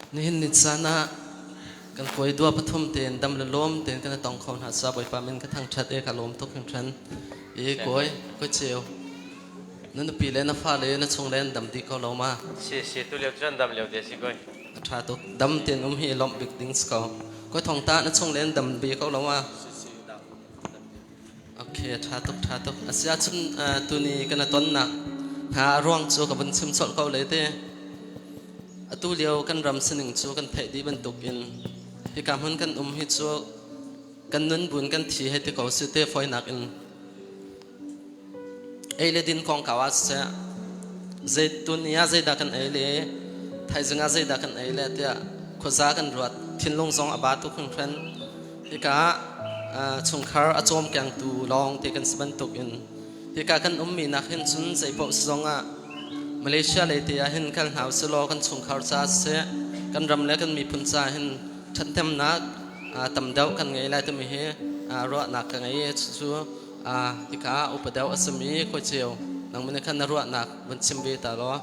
Nihin ni caan ah kan kawi dua pathum tein dam le lawm tein kan i tong kho hna ca Bawipa min ka thangṭhat i ka lawm tuk hringhran. I kawi, kawi ceu, na nupi le na fale na chung le an dam dih ko lo ma? Si si tu lio cu an dam lio te si kawi. A ṭha tuk. Dam tein um hi lawmh bik ding si ko. Kawi thong ta na chung le an dam ve ko lo ma? Ok, ṭha tuk, ṭha tuk. Asiahcun tuni kan i tonnak hna a ruang cu ka vun chim colh ko le te. Atu lio kan ram sining cu kan theih dih bantukin hika hmun kan um hi cu kan nun buin kan thi hei ti ko si te fawinak in ei le din kongkau ah siseh zei tuni ah zeidah kan ei le thaizing ah zeidah kan ei le tiah khuaza kan ruat thinlung zong a ba tuk hringhran hika ah chungkhar a cawmkengtu lawng te kan si bantuk in hika kan ummi nak hin cun zeipaoh si zong ah Malaysia lei te ah hin kal hna usilaw kan chungkhar ca siseh kan ram le kan miphun ca hin ṭhathnemnak tam deuh kan ngei lai timi hi ruahnak ka ngei cucu hika upa deuh a simi khuaceu nangmah nih khan na ruahnak vun chim ve ta law.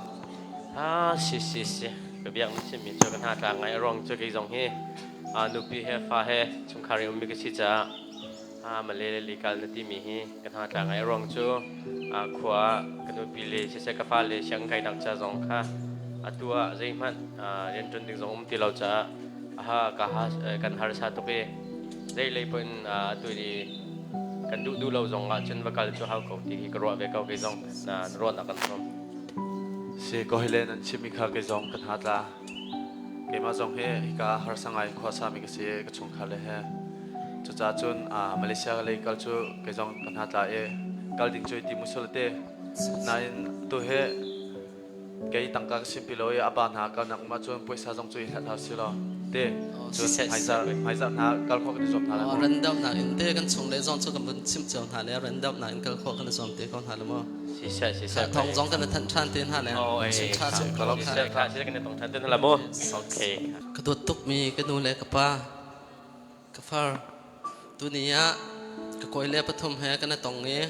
Ah si si si ka biak na chimmi cu ka hna tla ngai a ruang cu kei zong hi nupi he fa he chungkhar i ummi ka si caah Malay le Likal na timi hi ka hna tla ngai a ruang cu khua ka nupi le siseh ka fale siang kainak ca zong kha atu ah zeihmanh rianṭuan ding zong um ti lo caah aha ka kan harsa tuk i zeilei pun atu i kan duh duh lo zong ah cun va kal cu hau ko ti hi ka ruah ve ko kei zong na ruahnak kan hrawm. Si ko hi le nan chimmi kha kei zong kan ha tla. Keimah zong hi hika harsa ngai khuasa mi ka si ka chungkhar le he. Cucaah cun Malaysia lei kal cu kei zong kan ha tla i kal ding cu i ti musal te. Nain tu hi kei tangka ka simpi lo i a pa hna kalnak um ahcun puaisa zong cu i hlat hau si lo te cun hmaizarh hmaizarh hna kal khawh kan i zuam hna lai maw Randamnak in te kan chung le zong cu kan vun chimh cio hna le randamnak in kal khawh kan i zuam te ko hna le maw Siseh siseh thong zong kan i thanh ṭhan te hna le tha cu Siseh kha siseh kan i tong ṭhan te hna la mu okay ka dawt tukmi ka nu le ka pa ka far tuni ah ka kawi le pathum he kan i tong i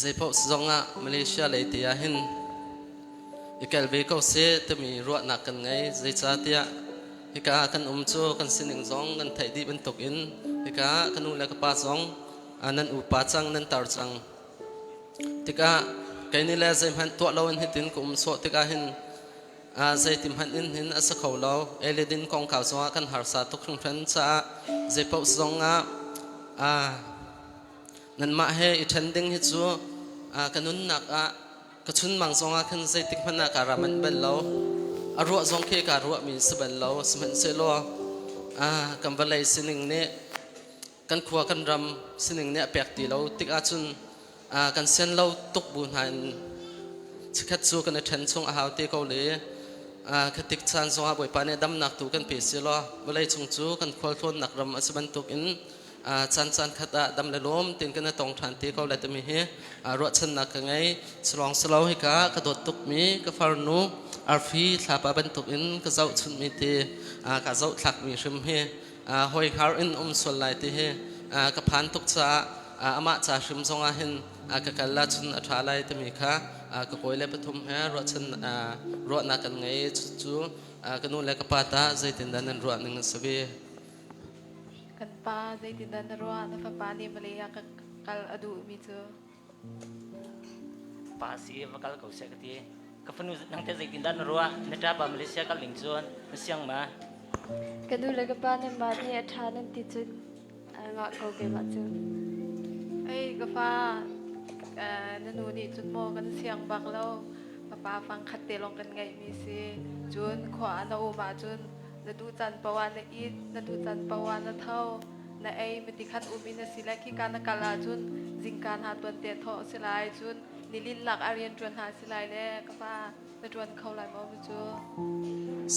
Zeipaoh zongah Malaysia lei te ah hin i kel ve ko seh timi ruahnak kan ngei. Zeicahtiah hika ah kan um cu kan sining zong kan theih dih bantukin hika ah ka nu le ka pa zong nan upa cang, nan tar cang. Tikah kei nih le zeihmanh tuah loin hitin ka um sawh tikah hin zeitin hmanh in hin a si kho lo. Eledin kongkau zongah kan harsa tuk hringhran caah zeipaoh zongah Nanmah he i ṭhen ding hi cu ka nunnak ah ka chunmang zongah khan zeitik hmanh ah kaa ra manh bal lo. A ruah zong khi kaa ruahmi si bal lo. Sihmanhsehlaw kan vawlei sining nih kan khua kan ram sining nih a pek ti lo tik ahcun kan sian lo tuk bu hna in chikkhat cu kan i ṭhen chung a hau te ko le khatik caan zongah Bawipa nih damnak tu kan pe silaw vawlei chung cu kan khualtlawnnak ram a si bantukin caan caan khat ah dam le lawm tin kan tong ṭhan te ko lai timi hi ruahchannak ka ngei salawng salo hika ka dawt tukmi ka farnu arfi thlapa bantukin ka zohchunhmi te ka zohthlakmi hrim hi hoi har in um sual lai ti hi ka phan tuk caah amah ca hrim zongah hin ka kal la cun a ṭha lai timi kha ka kawi le pathum he ruahchan ruahnak kan ngei cu ka nu le ka pa ta zeitindah nan ruah ning a si ve Kan pa zeitindah na ruah? Na fapa nih Malay ah ka kal a duhmi cu? Pa si va kal ko seh ka ti. Ka fanu nang te zeitindah na ruah? Na ṭapa Malaysia kal ning cun na siang ma? Ka nu le ka pa nan mah nih a ṭha nan ti cun ngah ko keimah cu. Ei ka fa na nu nih cun maw kan siang bak lo. Fapa fang khat te lawng kan ngeihmi si. Cun khua ah na um ahcun na duh caan paoh ah na it, na duh caan paoh ah na tho, na ei, mati khan um in a si le khika na kal ahcun zingka hna tuan te thawh a si lai, cun nilin lak ah rian ṭuan hna a si lai le ka pa na ṭuan kho lai maw cu?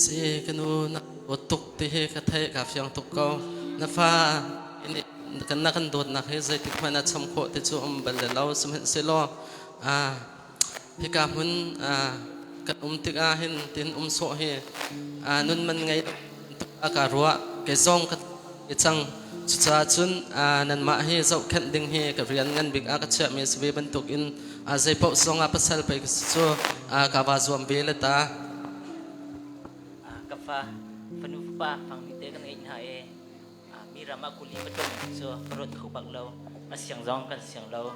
Si ka nu na dawt tuk ti hi ka theih ka fiang tuk ko. Na fa kan na kan dawtnak hi zeitik hmanh ah cham khawh ti cu um bal lo sihmanhsehlaw hika hmun kan um tikah hin tin um sawh hi nun man ngei a ka ruah kei zong ka cang cucaah cun nanmah hi zohkhenh ding hi ka rian ngan bik ah ka chiahmi si ve bantuk in zeipaoh zong ah pasal pei ka si cu ka va zuam ve le ta Ka fa fanu fapa fang ni te kan ngeih hna i mi ram ah kuli paṭum cu ka ruat kho bak lo. A siang zong kan siang lo.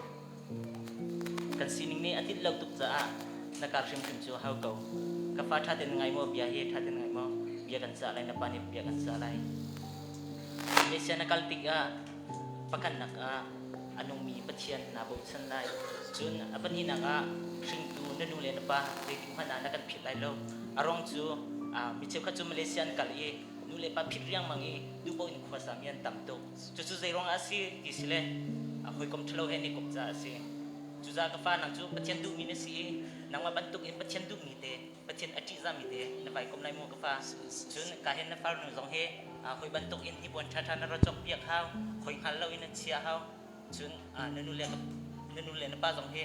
Kan sining nih a tlinh lo tuk caah na kar hrimhrim cu hau ko. Ka fa ṭha tein ngai maw bia hi ṭha tein ngai maw bia kan cah lai na pa nih bia kan cah lai. Malaysia na kal tikah pakhatnak ah a nungmi Pathian naa bochan lai. Cun a pahnihnak ah hringtu na nu le na pa zeitik hmanh ah na kan philh lai lo. A ruang cu mi cheukhat cu Malaysia an kal i nu le pa phit riangmang i duhpaoh in khuasa mi an tam tuk. Cucu zei ruangah a si ti si le hawikom ṭhalo he an i komh caah a si. Cucaah ka fa nang cu Pathian duhmi na si i nangmah bantukin Pathian duhmi te Pathian a ṭihzahmi te na vai kom lai mu ka fa. Cun ka hin na farnu zong hi hawi bantuk in hnipuan ṭhaṭha na ra cawkpiak hau, hawi hngal loin na chia hau. Cun na nu le na nu le na pa zong hi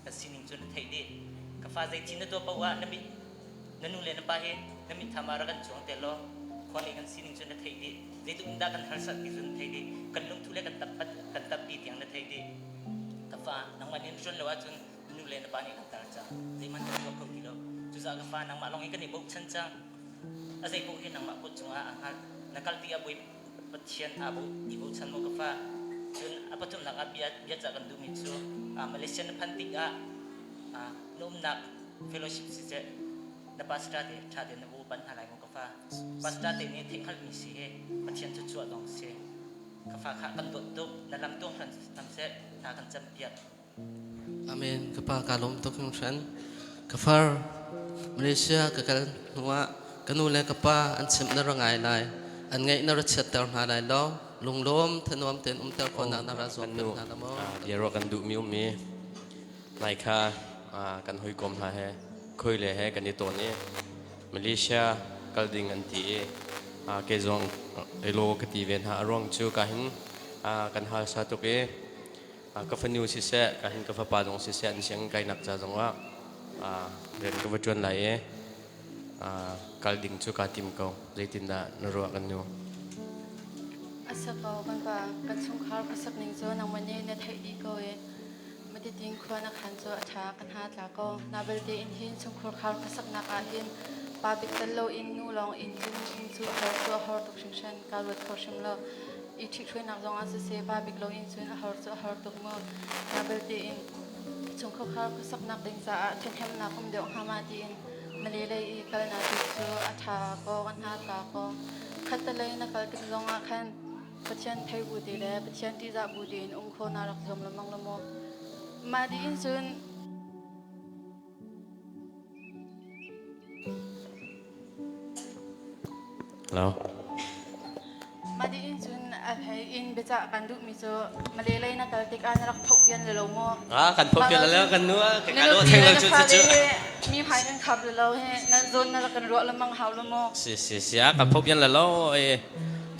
na sining cu na theih dih. Ka fa zei na tuah paoh ah na mit na nu le na pa hi na mitthlam ah rak kan cuang te law khua lei kan sining cu na theih dih. Zeitluk in dah kan harsat ti cu na theih dih. Kan lungthu le kan tappat kan tappi tiang na theih dih. Ka fa nangmah nih na ṭuan lo ahcun na nu le na pa nih kan tar cang zeihmanh kan tuah kho ti lo cucaah ka fa nangmah lawng hi kan i bochan cang a zei paoh hi nangmah kut cungah aa hngat na kal tikah bawi pathian aa bo i bochan maw ka fa cun a pathumnak ah bia bia cah kan duhmi cu Malaysia na phanh tikah na umnak fellowship siseh na pastor te ṭha tein na bu pan hna lai maw ka fa pastor te nih theihhngalhmi si hi Pathian cu cuah dong si ka fa kha kan dawt tuk na lam tuang hran tam seh hna kan campiak Amen. Ka pa kaa lawm tuk hringhran. Ka far Malaysia ka kal hnuah ka nu le ka pa an chimh na ra ngai lai. An ngaih na ra chiatter hna lai lo. Lunglawm thanuam tein umter khawhnak na ra zuam peng hna la maw? Bia ruah kan duhmi ummi nai kha kan hawikom hna he khoi le he kan i tawn i Malaysia kal ding an ti i kei zong elo ka ti ve hna a ruang cu ka hin kan harsa tuk i Ka fanu siseh, ka hin ka fapa zong siseh an sianginn kainak ca zongah rian ka va ṭuan lai i kal ding cu kaa tim ko. Zeitindah na ruah kan nu? A si ko kan pa kan chungkhar khuasak ning cu nangmah nih na theih dih ko i matitin khua na khan cu a ṭha kan ha tla ko. Na belte in hin chungkhur khar khuasaknak ah hin pa bik tel loin nu lawng in cun um cu a har cu a har tuk hringhran kaa ruat kho hrim lo. I ṭhithruainak zongah siseh pa bik loin cun a har cu a har tuk mu. Na belte in chungkhar khuasaknak ding caah ṭhahnemnak um deuh hnga ma tiin Malay lei i kalnak bik cu a ṭha ko, a hna tla ko. Khattelei na kal tik zongah khan Pathian thei bu te le Pathian ṭihzah bu tein um kho na rak zuam lengmang lo maw? Mah dih in cun Hello. Mah dih in cun a thei in biacah kan duhmi cu Malay lei na kal tikah na rak phoh pian le lo maw? Ah, kan phoh pian le kan nu ah ka lo theng lo cu cu. Mi hmai kan khap le lo he na zawn na rak kan ruah lemang hau lo maw? Si si si a kan phoh pian le lo e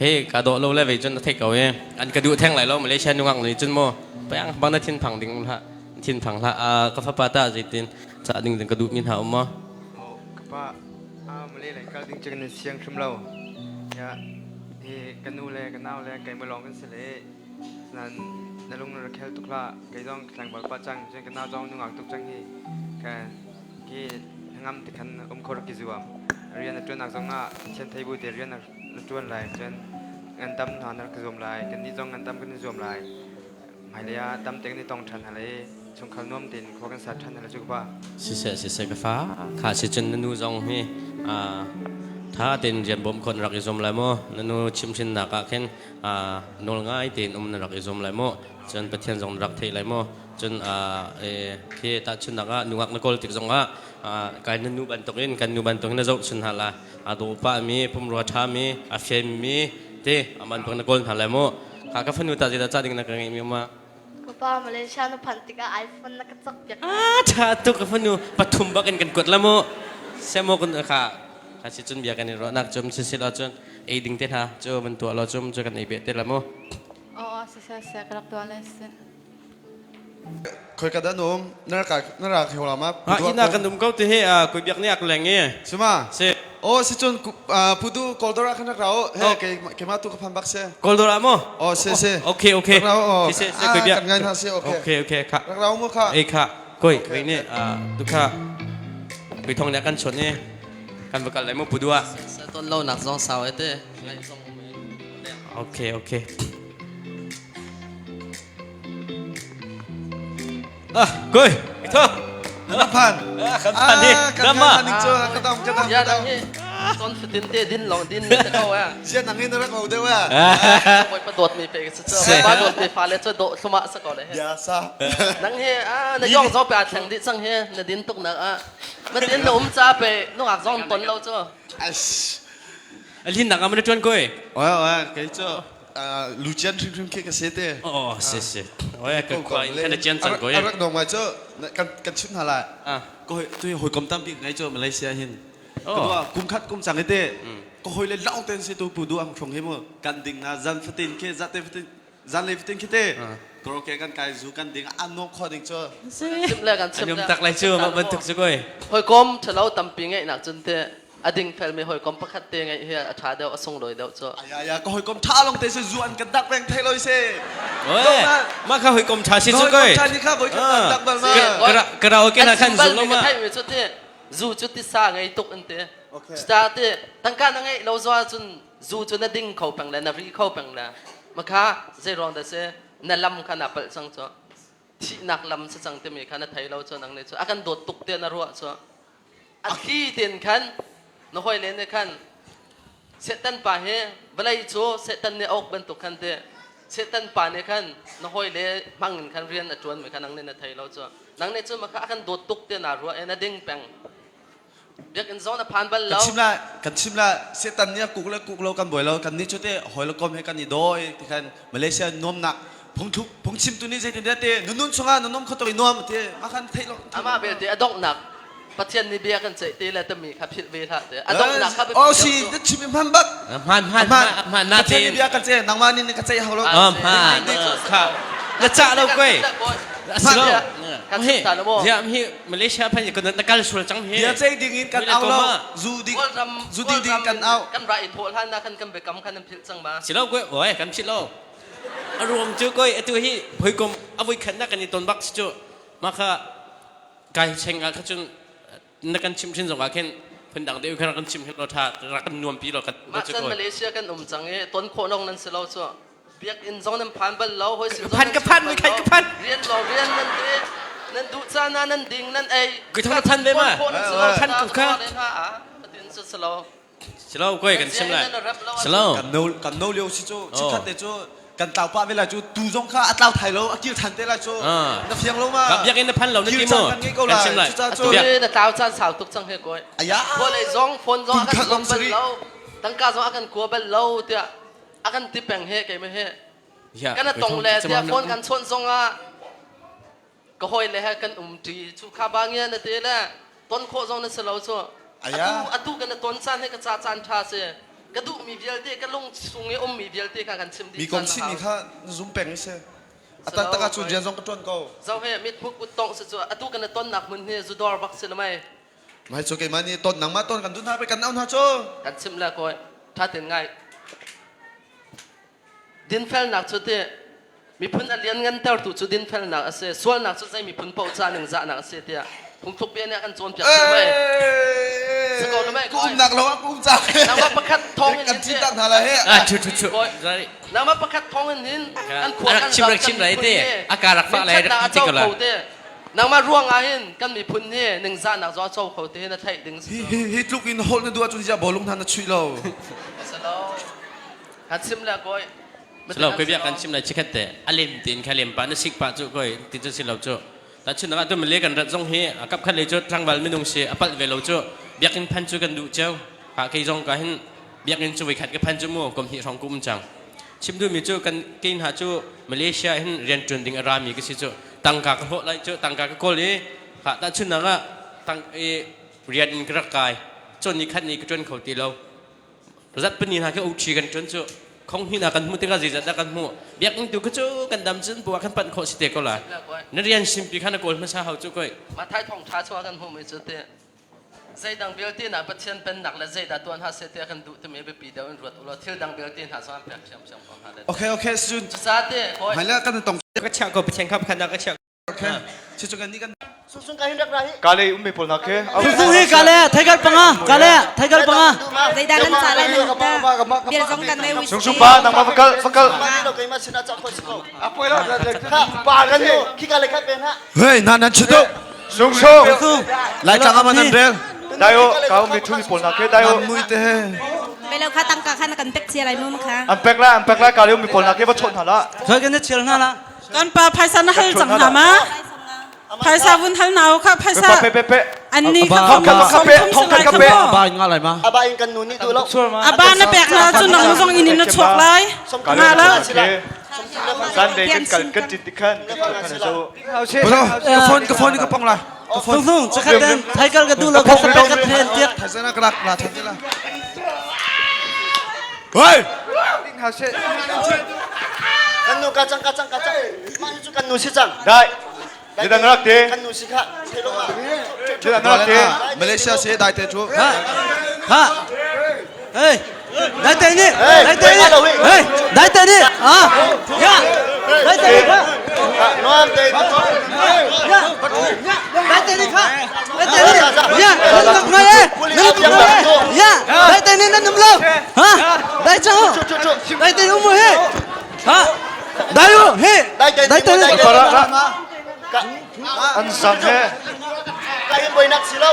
he ka dawh lo le vei cun na theih ko e an ka duh theng lai lo Malaysia nungak nih cun mu pang bang na thin phang ding hlah thin phang hlah ka fapa ta zeitin ca ding ding ka duh mi hna um maw? Oh, ka pa Malay lei kal ding cu kan siang hrim lo. Ya hi ka nu le ka nau le keimah lawng kan si le nan na lung na khel tuk hlah kei zong tlangval pa cang cun ka nau zong nungak tuk cang hi ka hi ngam ti khan um kho rak ki zuam rian na tuan nak zong ah thian thei bu te rian na tuan lai cun ngan dam hna na rak zuam lai kan nih zong ngan dam kan i zuam lai Hmailei ah dam tein i tong ṭhan hna le chungkhar nuam tein khua kan sa ṭhan hna cu ka pa. Siseh siseh ka fa kha si cun na nu zong hi tha tein rian bawm khon rak i zum lai mu na nu chimhrinnak ah khin nawl ngai tein um na rak i zum lai mu cun Pathian zong na rak theih lai mu cun khi tahchunnak ah nungak na kawl tik zong ah kai na nu bantukin kan nu bantukin na zohchun hna la a daw pah mi pumrua ṭha mi a fem mi te aman na kawl hna lai mu Ka ka fanu ta zeidah ca ding na ka ngeih mi ma? Ka pa Malaysia na phanh tikah iPhone na ka cak piak. Ah tha tuk ka fanu pathum bak in kan kuat la mu. Semo kun kha kha si cun bia kan i ruahnak cum si si lo cun ei ding te hna cu van tuah lo cum cu kan ei be te la mu. Oh si se se ka rak tuah le sin. Khoi ka dan um na rak na rak heo lama Ha ina kan um ko ti hi koi biak ni ak leng i. Sima. Si. Oh si cun pudu koldora khan rak rao he ke ke ma tu ka phan bak se. Koldora mo? Oh se se. Okay okay. Rak rao. Si se se koi biak. Kan ngai na se okay. Okay okay kha. Rak rao mu kha. Ei kha. Koi koi ne tu kha koi thong ne kan chon ni. Kan va kal lai mu pudua. Sa ton lo nak zong sau ete. Ngai zong um e. Okay, okay. Ah, koi, ito. Na phan. Ah, kan phan hi. Kan Dama. phan ning cu ka dam ka dam Ya ka dam. nang hi ton fatin te din long din te ko a. Zia nang hi na rak au deuh a. Boi pa dawt mi pe ka chu. Pa dawt mi fa le chu do thluma sa ko le. Biasa. Nang hi a na yong zo pe a thleng di chang hi na din tuk nak a. Ma din na um cha pe nungak zong ton lo chu. As. Alhin nak amana tuan koi. Oi oi kei cu lucian hrimhrim khi ka si te. Oh, si si. Oi ka kwa in kana chian cang koi. Arak dong mai cu kan kan chim hna lai. Ko tu hoi kom tampi ngai cu Malaysia hin. Ka kum khat kum cang ite. Ko hoi le long ten si tu pu du ang thlong hi mu kan ding na zan fatin khi za te fatin zan le fatin khi te. Karaoke kan kai zu kan ding an nok kho ding cu. Chim le kan chim Anyum le. tak lai cu ma bantuk cu koi. Hoi kom thalo tampi ngai nak cun te a ding felmi hawikom pakhat te ngeih hi a ṭha deuh a sunglawi deuh cu. Aya ya ka hawikom ṭha long te se zu an kan dak peng thei loi se. Oi ma kha hawikom ṭha si cu koi. Hawikom ṭha ni kha voi khat kan dak bal ma. Karaoke na khan zu lo ma. Thai mi cu ti zu cu ti sa ngei tuk an ti. Sta ti tangka na ngeih lo zua cun zu cu na ding kho peng le na ri kho peng le makha zei ruang dah si na lam kha na palh cang cu thihnak lam si cang timi kha na thei lo cu nang nih cu a kan dawt tuk te na ruah cu A thli tein khan na hawile nih khan Satan pa hi vawlei cu Satan nih a uk bantuk khan ti Satan pa nih khan na hawile hmang in khan rian a ṭuan mi kha nang nih na thei lo cu nang nih cu maka a kan dawt tuk ti naa ruah i na ding peng biakinn zong na phan bal lo Kan chim la kan chim la Satan nih a kuk le kuk lo kan buai lo kan nih cu te hawi le kom he kan i daw i ti khan Malaysia nuamnak phungthluk phungchimtu nih zeitindah ti nunun chungah na nom kho tuk i nuam ti mah khan theih lo amah belte a donghnak Pathian nih bia kan ceih te le tami kha philh ve hlah te a donghnak kha oh si na chim i hman bak hman hman hman na Pathian nih bia kan ceih nangmah nih ka ceih hau lo hman kha na cah lo koi asilo hi ziam hi Malaysia phan ko na kal sul cang hi bia ceih ding in kan au lo zu ding zu ding ding kan au kan ra i thawh hlan na kan kan biakam khan an philh cang ma silo koi oi kan philh lo a ruang cu koi atu hi hawikom a voi khat na kan i ton bak si cu maka kai cheng ah kha cun na kan chim thin zong ah khin phundang deuh khan kan chim hin lo tha rak kan nuam pi lo kan mah chan Malaysia kan um cang i ton khawh nong nan si lo cu biakinn zong nan phan bal lo hoi sin zong phan ka phan mi khai ka phan rian lo rian nan te nan duh caan ah nan ding nan ei kui thong na phan ve ma phan ko kha patin su salo silo koi kan sim lai silo kan no kan no lio si cu chikhat te cu kan tlau pa ve lai cu tu zong kha a tlau thai lo a kir than te lai cu na fiang lo ma biakinn na phan lo na ti mu kan ngei ko lai sim lai atu na tlau caan sau tuk cang he koi aya phone zong phone zong a kan bal lo tangka zong a kan kua bal lo tiah a kan ti peng he keimah he kan a tong le tiah phone kan chawnh zong ah ka hawi le he kan um ṭi cu kha ba ngia na te le ton khawh zong na si lo cu atu atu kan ton caan he ka ca caan ṭha si ka duh mi vialte ka lung chung i um mi vialte kha kan chim dih mi kom chim mi kha zum peng si atan taka cu rian zong ka ṭuan ko zo he mit hmuk kut tong si cu atu kan ton nak hmun hi zudor bak si lamai Mai cu keimah nih ton nangmah ton kan dun hna pe kan au hna cu. Kan chimh le kawi ṭha ten ngai. Dinfelnak cu ti miphun a lianngantertu cu dinfelnak a si. Sualnak cu zei miphun paoh ca ningzahnak a si tiah phungthluk bia nih a kan cawnpiak si mei. Si ko mei. Ka umnak lo ah ka um cang. Nangmah pakhat thong in kan cin tak hna la he. Ah chu chu chu. Nangmah pakhat thong in hin kan khua kan kan chim rak chim lai te a ka rak fa lai rak ti ko la. Nangmah ruang ah hin kan miphun hi ningzahnak zong a co kho ti hi na theih ding si. Hi hi tluk in holh na duh ahcun ziah bawlung hna na chuih lo. Salo. Kan chim le koi. Salo koi bia kan chim lai chikhat te a lem tin kha lem pa na sik pa cu koi ti cu si lo cu. Ta chun ah tu male kan rat zong hi a kap khat le cu tlangval minung si a palh ve lo cu biakinn phan cu kan duh ceu. Ha kei zong ka hin biakinn cu voi khat ka phan cu mu kom hi hrawng kum cang. Chim duhmi cu kan kein ha cu Malaysia hin rian ṭuan ding a rami ka si cu tangka ka hlawh lai cu tangka ka kawl i ha tahchunhnak ah tang i rian in ka rak kai cun ni khat ni ka ṭuan kho ti lo zat pani hna khi OT kan ṭuan cu khong hi na kan hmu tikah zeizat dah kan hmu biakinn tu kha cu kan dam cun buah kan panh khawh si te ko la na rian simpi kha na kawl hmasa hau cu koi Mathai thong ṭha chuah kan hmuhmi cu te Zeidang vialte na Pathian pennak le zeidah tuan ha seh tiah kan duh timi biapi deuh in ruat ulaw thil dang vialte hna zong an pek ṭhiamṭhiam ko hna le. Okay, okay, Sun. Cucaah te, Hmailei kan tong. Ka chiah ko Pathian kha pakhat ka chiah. Okay. Cucu kan nih kan. Sung ka hin rak ra hi. Kale ummi pawl hna khi. Sung hi kale thaigal panga kale thaigal panga. Zeidah nan ca lai nan ta bia zong kan nei Sung sung pa nangmah vakal vakal. Keimah sinah cak khoi si ko. Apoi lo pa kan nu khi ka le khat pen ha. Hey na nan chutu. Sung sung. Lai tlang ama nan rel. Dayo kau mi thu mi pawl hna khi dayo. Nan mui te he. Belo kha tangka kha na kan pek chia lai mu kha. An pek la an pek la kale ummi pawl hna khi va chawt hna la. Khoi kan chial hna la. Kan pa phaisa na hal cang hna ma? Phaisa vun hal na kha phaisa. Pe pe pe. An ni kha thong thum sangai kha mo. Aba in nga lai ma. Aba in kan nu nih du lo. Aba na pek na cu nang zong in na chuak lai. Nga la. Sunday kan kal kan tin tikhan kan khan zo. Ka phone ka phone ka pong la. Sung sung chakhat den thaikal ka du lo ka pek ka then tiak. Thaisa na ka la than la. Hoi. Kan nu ka cang ka cang ka cang. Mah cu kan nu si cang. Dai. Didang rak te. Kan nu si kha. Didang rak te. Malaysia si dai te chu. Ha. Ha. Hey. Dai te ni. Dai te ni. Hey. Dai te ni. Ah. Ya. Dai te ni kha. Noam te. Ya. Dai te ni kha. Dai te ni. Ya. Nan tuk ngai e. Nan tuk ngai e. Ya. Dai te ni nan num lo. Ha. Dai chang. Dai te umu he. Ha. Dai u he. Dai te ni. An sang he. Kahin boy nak silo.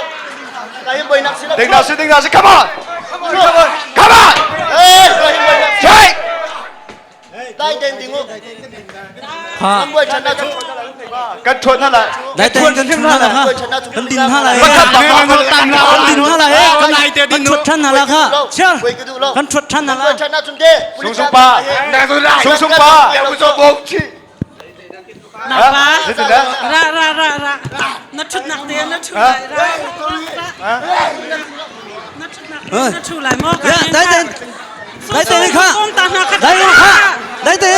Kahin boy nak silo. Ding na si ding na si come on. Come on. Come on. Hey, kahin boy nak. Chai. Dai den ding u. Ha. Kan boy chan na chu. Kan thuan hna la. Dai te kan thim hna la kha. Kan din hna la. Kan din hna la he. Kan thuat than hna la kha. Chial. Kan thuat than hna la. Sung sung pa. Sung sung pa. Na pa. Ra ra ra ra. Na thut nak te na thu lai ra. Na thut nak te na thu lai mo ka. Dai te. Dai te kha. Dai kha. Dai te.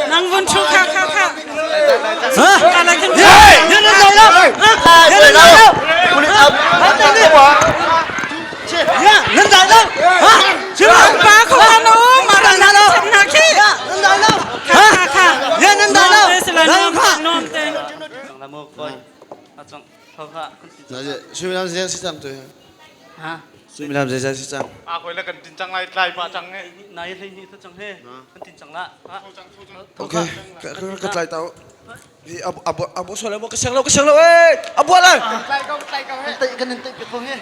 Nang vun thu kha kha kha. Ha? Ya nan dai lo. Ya nan dai lo. Ya nan dai lo. Ha? Pa ko na o ma ra na lo. Na khi. Ya nan dai lo. Kha kha kha. Ya nan dai lo. Dai kha. Nom te. Suimilam zei si cang tu. Ha? Suimilam zei si cang. A koi la kan tin cang lai tlai pa cang he. Nai hlei ni cang he. Kan tin cang la. Okay. Ka tlai tau. Abu abu abu soalnya mau kesang lo kesang lo eh abu alai. Kan kan tai pe he.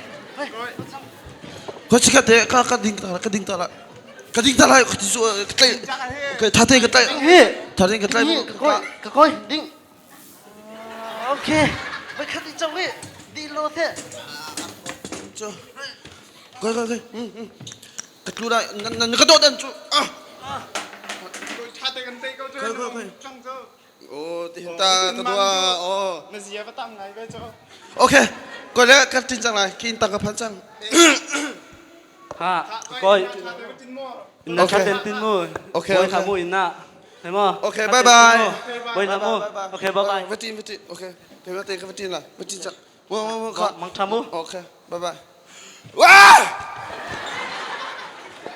Ko chikat te ka ka ding ta ka ding ta la. Ka ding ta la ka ti su ka tlai. Okay tha te ka tlai. Tha te ka tlai. Ka ka koi ding. Okay. Vai khat đi trong đi. Đi lô thế. Cho. Koi koi koi. Ka tlu lai nan ka do dan chu. Ah. Koi koi koi. Oh, ti ta ka dua. Oh. Na zia va tam ngai ve cho. Okay. Koi le ka tin chang lai. Kin tang ka phan chang. Ha, koi. Na kha ten tin mu. Okay, Boi okay. tha mu in na. Thấy mo? Okay, bye bye. Boi tha mu. Okay, bye bye. Va tin va tin. Okay. Cái va tin ka va tin la. Va tin chang. Wo wo wo ka. Mang tha mu. Okay. Bye bye. Wah!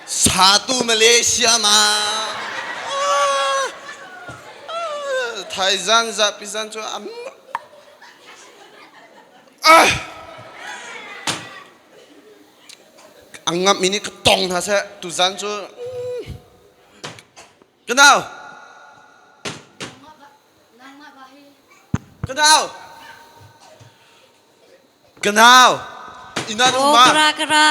Satu Malaysia ma. Thaizan za pisan chu am. Ah! Angam ini ka tong hna seh tuzan cu ka nau ka nau ka nau ina nu ma Kara kara.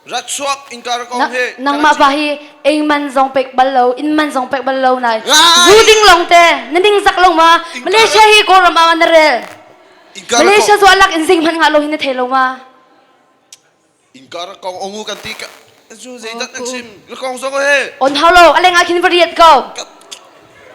rat chuak in kar kong he Nangmah pa hi eng man zong pek bal lo in man zong pek bal lo nai zu ding long te na ding zak lo ma Malaysia hi Kawlram ah na rel Malaysia zu alak in zing hman nga lo hi na thei lo ma Inkar kong ongu kan ti ka zu zeidat nan chim la kong zong he On hau lo aleng ah khin va riat ko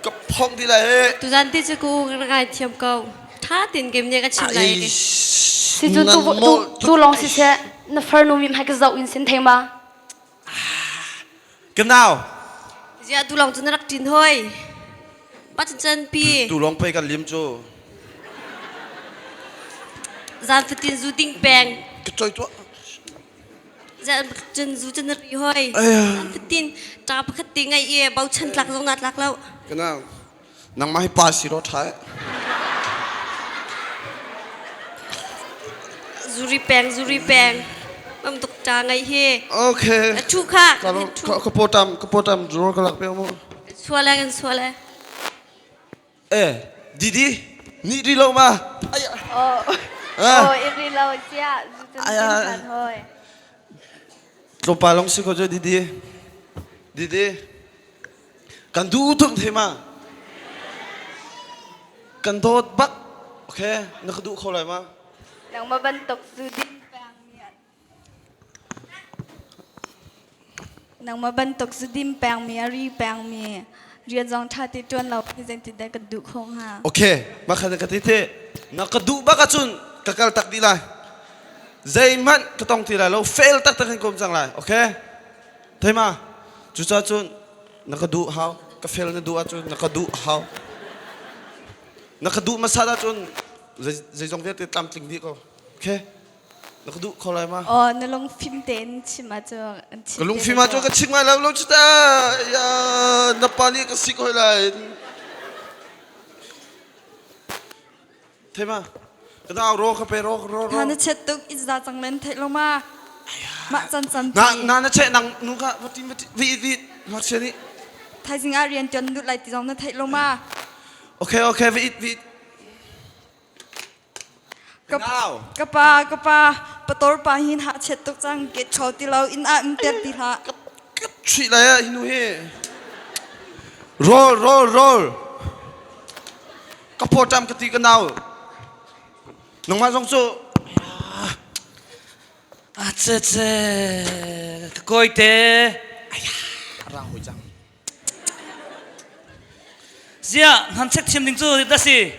ka phong ti lai he Tuzan ti cu ku ngai thiam ko. Tha tin game ne ka chim lai ti. Si cu tu tu tu long si se na farnu mi hmai ka zoh in sin thei ma Kanau Zia tu long cu na rak tin hoi. Pa chan chan pi. Tu long pei kan lim cu. Zan fatin zu ding peng. Ka choi tua. Zan cun zu cun na ri hoi. Zan fatin ta pakhat ti ngai e bau chan tlak zong na tlak lo. Kanau nangmah hi pa si ro tha. Zuri peng zuri peng. Mam tuk ta ngai hi. Okay. A thu kha. Ka ka potam ka potam zuro ka lak pe mu. Suala kan suala. Eh, Didi, ni ri lo ma. Oh. Oh, iri lo sia zu cun than hoi. Tlawmpal long si ko cu Didi. Didi. Kan duh tuk the ma. Kan dawt bak. Okay, na ka duh kho lai ma? Nangmah bantuk zu din peng mi Nangmah bantuk zu din peng mi a ri peng mi rian zong ṭha ti ṭuan lo hi zeiti dah kan duh kho hnga? Okay, mah kha na ka ti te. Na ka duh bak ahcun ka kal tak dih lai. Zeihmanh ka tong ti lai lo. Fail taktak in ka um cang lai. Okay? Thei ma? Cucaah cun na ka duh hau. Ka fel na duh ahcun na ka duh hau. Na ka duh hmasat ahcun zeizong vialte tlamtling dih ko. Okay? Na ka duh kho lai ma? Oh, na lungfim tein chim ahcun Ka lungfim ahcun ka chim ngai lo lo cu ta. Ya, na pa nih ka sik hoi lai. Thei ma? Ka nau ro ka pe ro ro ro. Na na chet tuk i za cang len theih lo ma? Mah can can Na na na che nang nu kha va tin va vi vi ngakchia nih. Thaizing ah rian tuan lut lai ti zong na theih lo ma? Okay okay vi vi. Ka ka pa ka pa pator pa hin ha chet tuk cang ke cho ti lo in ah um ter ti hlah. Chuih lai ah hi nu hi. Roll roll roll. Ka pawṭam ka ti ka nau. Nangmah zong cu A ce ce ka kawi te. Ra hoi cang. Zia nan check thiam ding cu da si.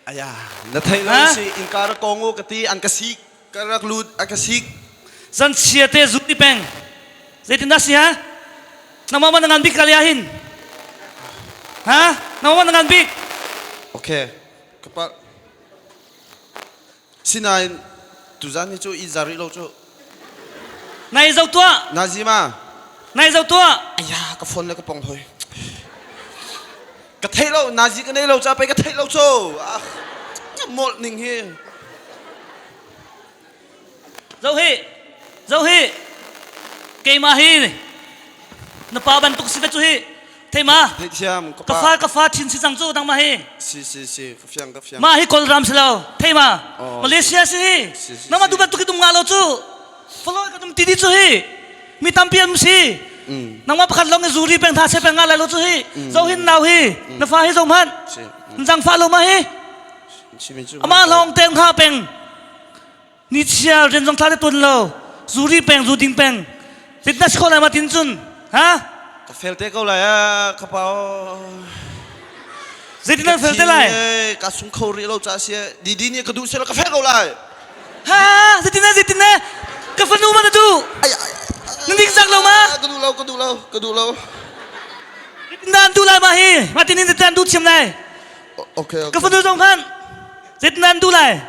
Aya, na thei lo si inka ra kongo ka ti an ka sik ka rak lut a ka sik. Zan chia te zu ti peng. Zeitin dah si ha? Nangmah man na ngan bik kalia hin. Ha? Nangmah man na ngan bik. Okay. Ka pa Sinain tuzan hi cu i za rih lo cu. Nai zo tuah. Nazima. Nai zo tuah. Aya, ka phone le ka pong hoi. Ka thei lo, nazi ka nei lo ca pei ka thei lo cu. Ah, molh ning hi. Zo hi, zo hi, keimah hi na pa bantuk si ve cu hi. Thei ma? Theithiam ka fa ka fa thin si cang cu nangmah hi. Si si si, ka fiang ka fiang. Mah hi Kawlram si lo. Thei ma? Malaysia si hi. Nangmah tu bantuk hi dum nga lo cu. Follow ka dum ti di cu hi. Mi tampi an si. Nangmah pakhat lawng i zuri peng tha se peng nga lai lo cu hi. Zo hin nau hi. Na fa hi zo hmanh. Zang fa lo ma hi. Amah lawng teng ha peng. Ni chia rian zong thla te tuan lo zuri peng zu ding peng fitness ko lai ma tin cun ha ka fel te ko lai a ka pa zeitin nan fel te lai ka sung kho rih lo cha sia didi nih ka duh selo ka fel ko lai ha zeitin na zeitin na ka fanu ma na du na ning zak lo ma ka duh lo ka duh lo ka duh lo nan du lai ma hi ma tin in nan du thiam lai okay ka fanu zong khan zeitin nan du lai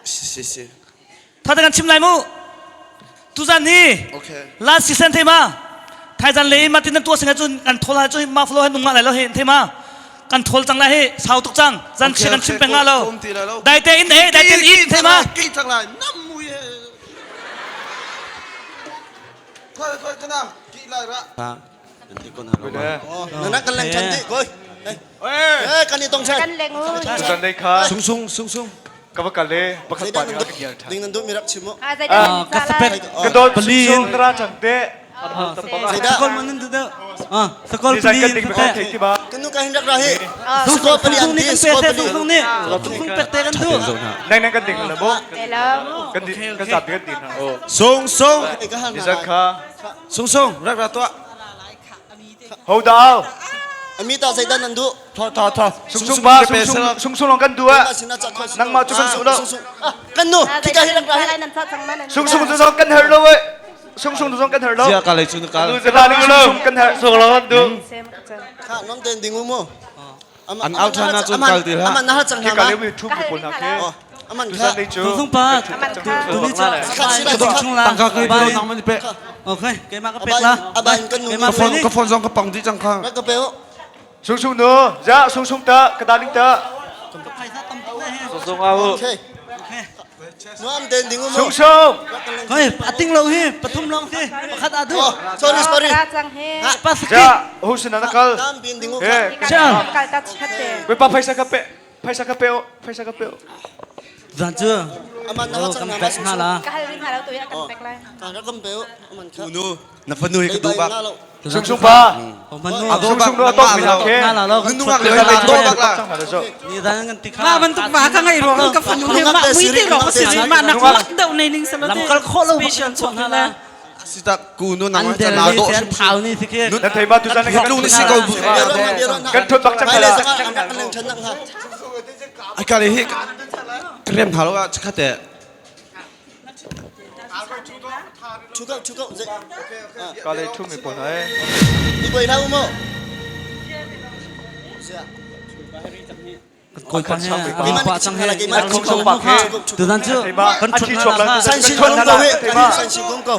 Si si si. Tha kan chim lai mu. Tuzan hi Okay. last season thei ma. Thaizan le ma tin tua singa cun kan thol ha cu ma flow han nung lai lo hi thei ma. Kan thol cang lai hi sau tuk cang. Zan chi kan chim peng nga lo. Dai te in eh dai te in thei ma. Ki cang lai nam mui he. Khoi khoi kana ki lai ra. Na kan leng than dih koi. Eh kan i tong chan. Kan leng u. Zan dei kha. Sung sung sung sung. Ka va kal le pakhat pa nih a ka ngial than. Ding nan duh mi rak chim mu. Ka sapek. Ka dawt pali sung ra chang te. Sakol man nan duh. Ah, sakol pali. Kan ding ka thei ti ba. Kan nu ka hin rak ra hi. Sakol pali an ti sakol pali. Sung ni. Sung pek te kan du. Nang nang kan ding la bo. Kan kan sap kan ding na. Sung sung. Ni kha. Sung sung rak ra tua. Ho dao. Ami ta zeidan nan duh? Tho tho tho. Sung sung ba sung sung sung sung long kan du a. Nangmah cu kan su lo. Kan nu khika hi rak ra hi. Sung sung tu zong kan her lo we. Sung sung tu zong kan her lo. Zia ka lei cu na kal. Sung sung kan her. Sung lo kan du. Kha non ten ding u mu. An out than na cun kal ti hlah. Aman na hal cang hna ma. Khika le mi thu pawl hna ke. Aman kha. Tung pa. Tuni cha. Tangka kai pe nang man pe. Okay, keimah ka pek la. Abain kan nu. Ka phone ka phone zong ka pong di cang kha. Ka pe o. Sung sung nu, ja sung sung ta ka darling ta. Sung sung au. Okay. Nuam den ding um. Sung sung. Hoi, ating lo hi, pathum long si, pakhat adu. Sorry, sorry. Ja, hu sin na kal. Eh, Wei pa phaisa ka pe. Phaisa ka pe o. Phaisa ka pe o. Zan cu. Aman na kan pek hna la. Ka hal rin hna lo tu ya kan pek lai. Ka kan pe o. Aman kha. Nu, na fanu hi ka duh bak. Sung sung pa. Sung sung nu atok mi ke. Nungak le na do bak la. Ma bantuk ma ka ngai ruang ka fanu he ma mui te ro si ma nak lak deuh nei ning salo te special chok na la. Sita ku nu nang ta na do thau ni si ke. Na thei ma tu zan kan lu ni si ko. Kan thut bak chang la. Ai ka le hi krem thalo a chakate. Chu ko chu ko. Ka le thu mi pon ai. Ni boi na umo. Koi pa he, pa chang he, tu dan chu kan chut na la. San sin kong ko he, san sin kong ko.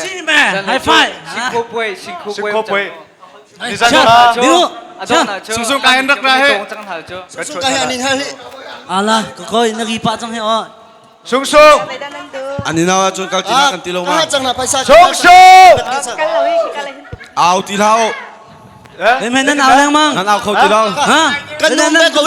Chi me, high five. Singkho puai, singkho puai. Singkho puai. Niu, Sung sung kain rak ra he. Sung sung kain anin hal hi. Ala, koi nagi pa chang he o. Sung sung. Ani na chun kal tina kan ti lo ma. Chang na paisa. Sung sung. Au ti lao. Em nan au leng mang. Nan au kho ti lao. Ha? Kan um be ko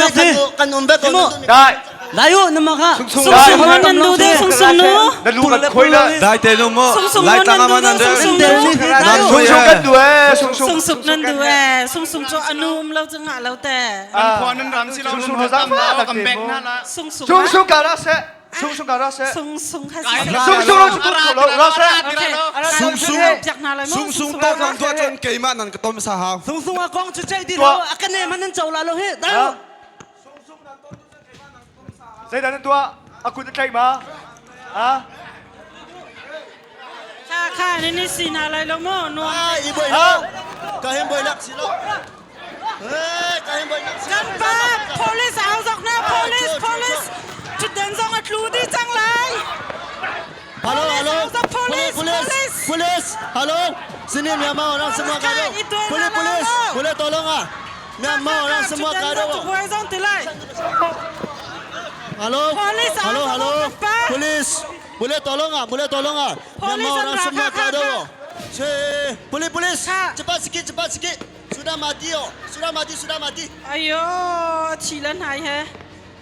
kan um be ko. Dai. Dai u nama kha. Sung sung mo nan du de sung sung nu. Na lu kan khoi la. Dai te nu mo. Sung sung Lai mo tang nan ama du nan de de. sung sung nu. Nan Sung sung kan du eh sung sung. Sung sung nan du eh sung sung cho anu um lo chu nga lo te. An ram si lo Sung sung hazang fa kam bek na la. Sung sung. Sung sung ka ra se. Sung sung ka ra se. Sung sung ha Sung sung lo sung lo ra se. Sung sung. Piak na lai mo. Sung sung to nan tua chon keima nan ka tom sa hao. Sung sung a kong chu chai ti lo, a kan ne man nan chau la lo he. Dai u. Zai dan tua aku na tlai ma. Ha? Kha kha ni ni si na lai lo mo nuam. Ah, i boi lo. Ka hem boi lak si lo. Eh, ka hem boi lak si. Kan pa police au zok na police police. Chuden zong a tlu di chang lai. Halo, halo. Police, Police, police. Halo. Sini Myanmar orang semua kado. Boleh police, boleh tolong ah. Myanmar orang semua kado. Buai zong ti lai. Halo. Police, Halo, halo, halo. pa. Police. Boleh tolong ah, boleh tolong ah. Police, Myanmar orang ang semua raka, kado. kaka. Cik, Police, police. Kak. Cepat sikit, cepat sikit. Sudah mati oh. Sudah mati, sudah mati. Ayo, chi lan hai he.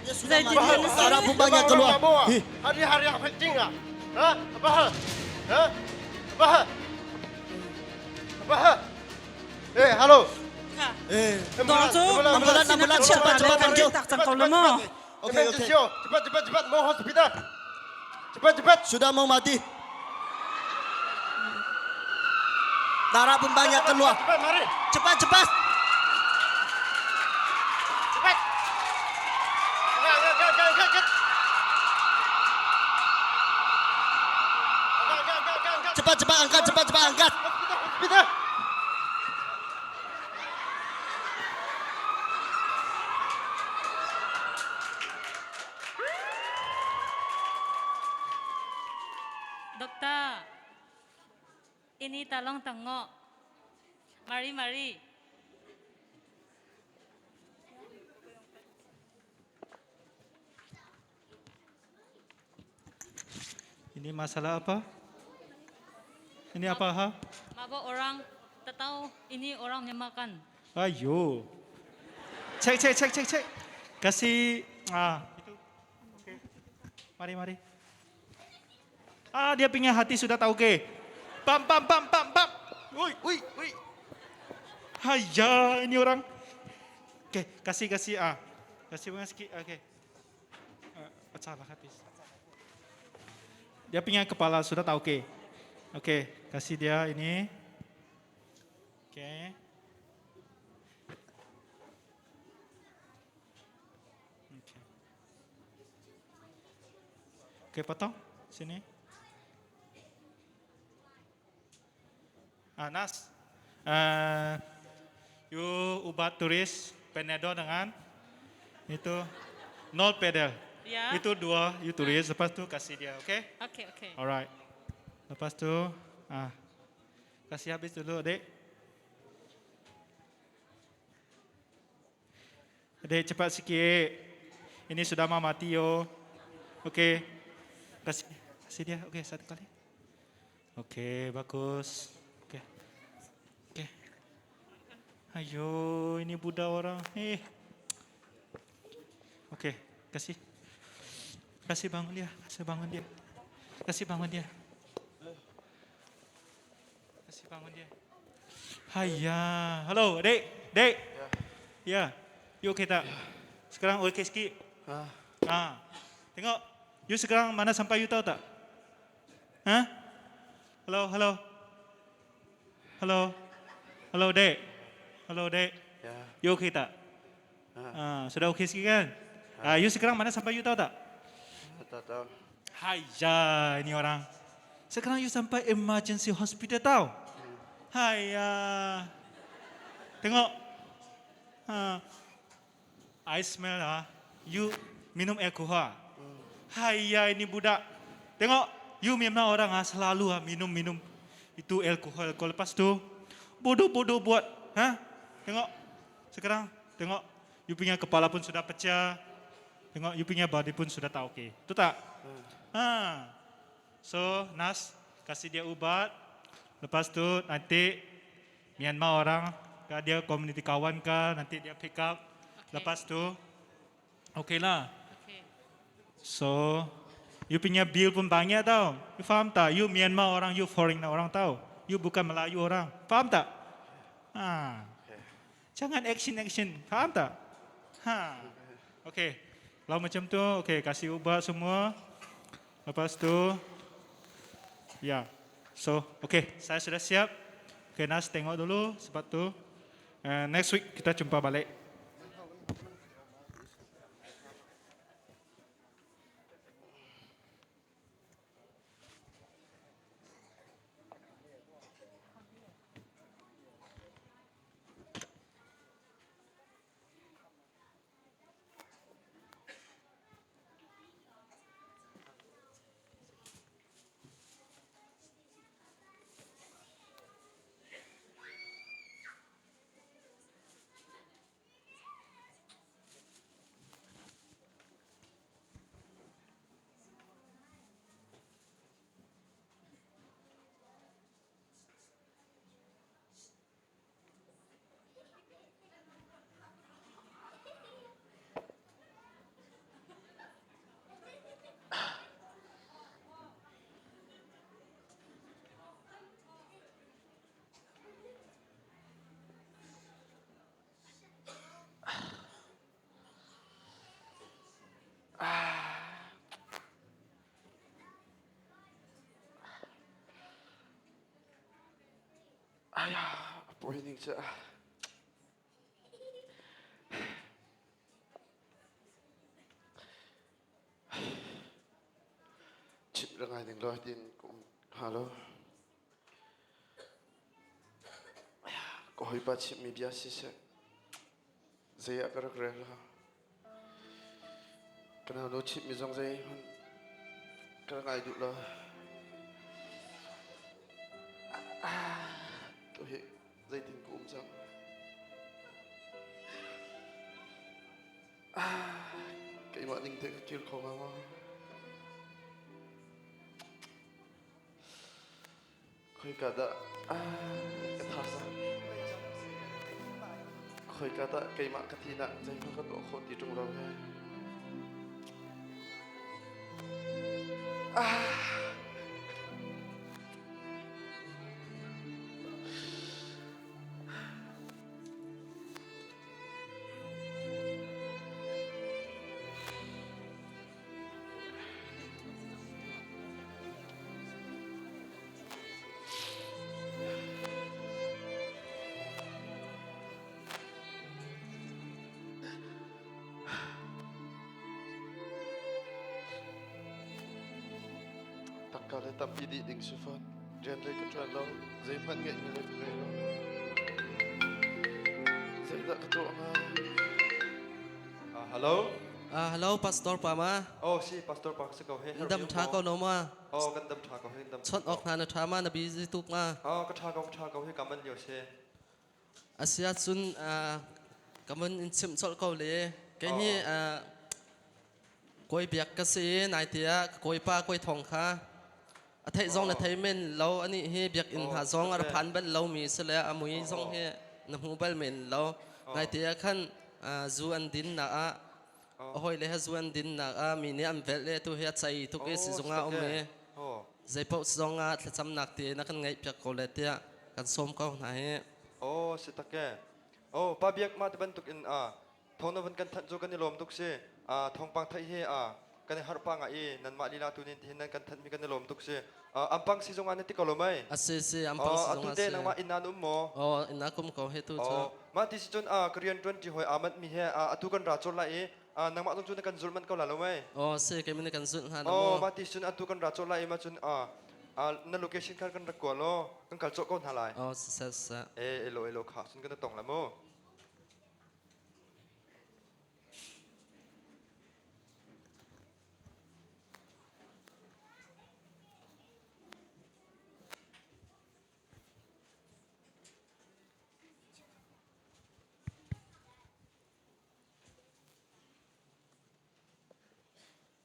Ya, sudah Zai mati. tin han Darah pun banyak keluar. Hih. Hari-hari yang penting ah. Ha? Apa hal? Ha? Apa hal? Apa hal? Eh, halo. Eh, Do chu. Ambulan, ambulan, cepat, cepat panggil. Tak chang ko lo mo. Okey, okey. Cepat, cepat, cepat. Mau hospital. Cepat, cepat. Sudah mau mati. Darah pun banyak keluar. Cepat, mari. Cepat, cepat. Cepat. Angkat, angkat, angkat, angkat, angkat. Angkat, angkat, angkat, angkat. Cepat, cepat angkat, cepat, cepat angkat. Hospital, hospital. Doktor, ini tolong tengok. Mari, mari. Ini masalah apa? Ini apa ha? Mabuk orang tak tahu ini orang yang makan. Ayo. Cek cek cek cek cek. Kasih ah itu. Oke. Mari mari. Ah dia punya hati sudah tahu ke. Pam pam pam pam pam. Ui ui ui. Haiya ini orang. Oke, kasih kasih ah. Kasih bunga sikit. Oke. Ah, pecah lah habis. Dia punya kepala sudah tahu ke. Oke, kasih dia ini. Oke. Oke. Oke, potong sini. Ah, Nas. Eh, you ubat turis Panadol dengan itu nol pedal. Ya. Itu dua you tulis lepas tu kasih dia, oke? Okey, okey. Alright. Lepas tu ah kasih habis dulu, Adik. Adik cepat sikit. Ini sudah mau mati yo. Okey. Kasih kasih dia. Okey, satu kali. Okey, bagus. Okey. Okey. Ayo, ini budak orang. Eh. Okey, kasih. Kasih bangun dia, kasih bangun dia. Kasih bangun dia. Kasih bangun dia. Haiya, hello, dek, dek. Ya. You okey tak? Sekarang okey sikit. Ah. Ha. Tengok, you sekarang mana sampai you tahu tak? Ha? Hello, hello. Hello. Hello, dek. Hello, dek. Ya. You okey tak? Ha. sudah okey sikit kan? Ha. you sekarang mana sampai you tahu tak? Tak tahu. Haiya, ini orang. Sekarang you sampai emergency hospital tau. Haiya. Tengok. Ha. I smell ah. You minum alkohol. Haiya, ini budak. Tengok, you memang orang ah selalu ah minum-minum itu alkohol. Alkohol lepas tu bodoh-bodoh buat. Ha? Tengok. Sekarang tengok you punya kepala pun sudah pecah. Tengok you punya body pun sudah tak okey. Betul tak? Ha. So, Nas kasih dia ubat. Lepas tu nanti Myanmar orang ke dia community kawan ke nanti dia pick up. Lepas tu okey lah. Okay. So, you punya bill pun banyak tau. You faham tak? You Myanmar orang, you foreigner orang tau. You bukan Melayu orang. Faham tak? Ha. Jangan action-action. Faham tak? Ha. Okay. Kalau macam tu, okay, kasih ubat semua. Lepas tu, ya. So, okay, saya sudah siap. Okay, Nas tengok dulu sebab tu. Uh, next week kita jumpa balik. Ayah, poi ning cha. Chip rangai ning lo tin kum halo. Ko hoi pa chip mi bia si se. Zei ah ka rak rel lo. Kana no chip mi zong zei hman ka rak ngai duh lo. Tu hi zeitin ka um cang. Keimah ning te ka kir kho hnga maw? Khoika dah ka thazaang khoika dah keimah ka thinak zeihmanh ka tuah khawh ti ṭung lo he. Tangka le tampi dih ding si fawn. Rian le ka ṭuan lo. Zeihmanh ngeihmi le ka ngei lo. Zeidah ka tuah hnga? Hello. Hello, Pastor pa ma. Oh, si Pastor pa si ko he. Dam tha ko no ma. Oh, kan dam tha ko he dam. Chon ok hna na tha ma na busy tuk ma. Oh, ka tha ko ka tha ko he kaman lio se. Asia cun kaman in chim chol ko le. Ke hi. Kawi biak ka si nai tiah ka kawipa kawi thong kha a theih zong na thei men lo ani hi biakinn hna zong a ra phan bal lo mi si le a mui zong hi na hmu bal men lo. Nai tiah khan zu an din nak ah a hawi le he zu an din nak ah mi nih an velh le tu hi a cei tuk i sizung ah um i zeipaoh zong ah thlacamnak te na kan ngaih piak ko le tiah kan sawm ko hna hi. Oh si tak e. Oh pa biak ma te bantuk in a thong na van kan thanh cu kan i lawm tuk si. A thawngpang theih hi a kan i harh pa nga i nanmah lila tu nin tihin nan kan thanh mi kan i lawm tuk si. Ampang sizung ah na ti ko lo mei? A si si ampang sizung ah si. Atu te nangmah inn ah na um maw? Oh inn ah kum ko he tu cu. Mah ti si cun ka rian ṭuan ṭi hoi aa manh mi he atu kan ra cawt lai i nangmah zong cu na kan zulh manh ko la lo mei? Oh si kei min kan zulh hna Oh mah ti cun atu kan ra cawt lai i mah cun na location khan kan rak kual law kan kal cawh ko hna lai. Oh si sa sa. Eh elo elo kha cun kan tong la mu.